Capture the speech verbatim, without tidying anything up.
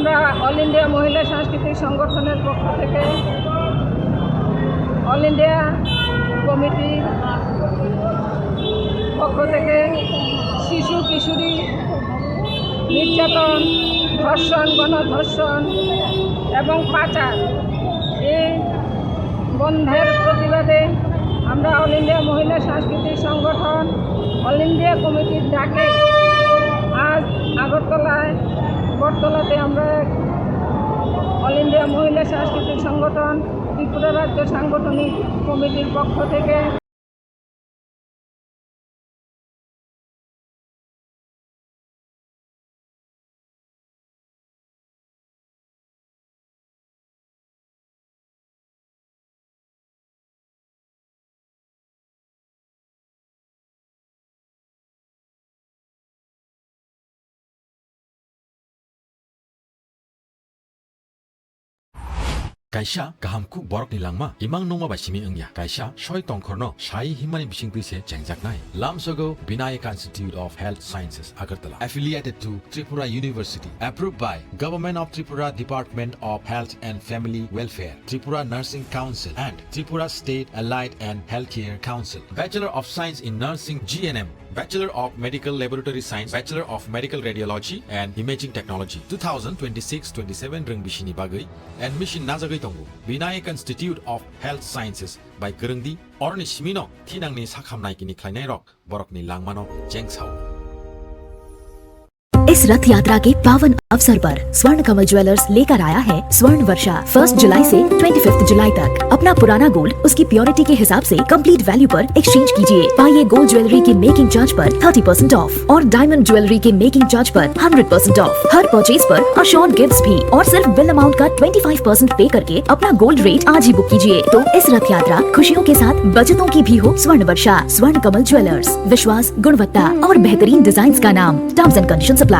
আমরা all India মহিলা সাংস্কৃতিক সংগঠনের পক্ষ থেকে, অল ইন্ডিয়া কমিটির পক্ষ থেকে শিশু কিশোরী নির্যাতন, ধর্ষণ, গণধর্ষণ এবং পাচার এই বন্ধের প্রতিবাদে আমরা অল ইন্ডিয়া মহিলা সাংস্কৃতিক সংগঠন, অল ইন্ডিয়া কমিটির ডাকে আজ আগরতলায় বটতলাতে আমরা এক অল ইন্ডিয়া মহিলা সাংস্কৃতিক সংগঠন, ত্রিপুরা রাজ্য সাংগঠনিক কমিটির পক্ষ থেকে Kaisa kaham kuk borokni langma imang nungma bai simi wngya. Kaisa soi tongkhorno sai himmani bisingtwi se chengjaknai. Lamsogo Binayak Institute of Health Sciences, Agartala, affiliated to Tripura University, approved by Government of Tripura Department of Health and Family Welfare, Tripura Nursing Council and Tripura State Allied and Healthcare Council. Bachelor of Science in Nursing, G N M, Bachelor of Medical Laboratory Science, Bachelor of Medical Radiology and Imaging Technology, two thousand twenty-six twenty-seven rwng bisini bagwi admission najagwi tongo. Binayak Institute of Health Sciences bai kwrwngdi, oroni simino thinangni sakham naikini khlainairok borokni langmano chengsao. इस रथ यात्रा के पावन अवसर पर स्वर्ण कमल ज्वेलर्स लेकर आया है स्वर्ण वर्षा। फर्स्ट जुलाई से ट्वेंटी फिफ्थ जुलाई तक अपना पुराना गोल्ड उसकी प्योरिटी के हिसाब से कंप्लीट वैल्यू पर एक्सचेंज कीजिए। पाइए गोल्ड ज्वेलरी के मेकिंग चार्ज पर थर्टी परसेंट ऑफ और डायमंड ज्वेलरी के मेकिंग चार्ज पर हंड्रेड परसेंट ऑफ। हर परचेज पर अश्योर्ड गिफ्ट्स भी और सिर्फ बिल अमाउंट का ट्वेंटी फ़ाइव परसेंट पे करके अपना गोल्ड रेट आज ही बुक कीजिए। तो इस रथ यात्रा खुशियों के साथ बचतों की भी हो। स्वर्ण वर्षा, स्वर्ण कमल ज्वेलर्स, विश्वास, गुणवत्ता और बेहतरीन डिजाइन्स का नाम। Terms and conditions apply.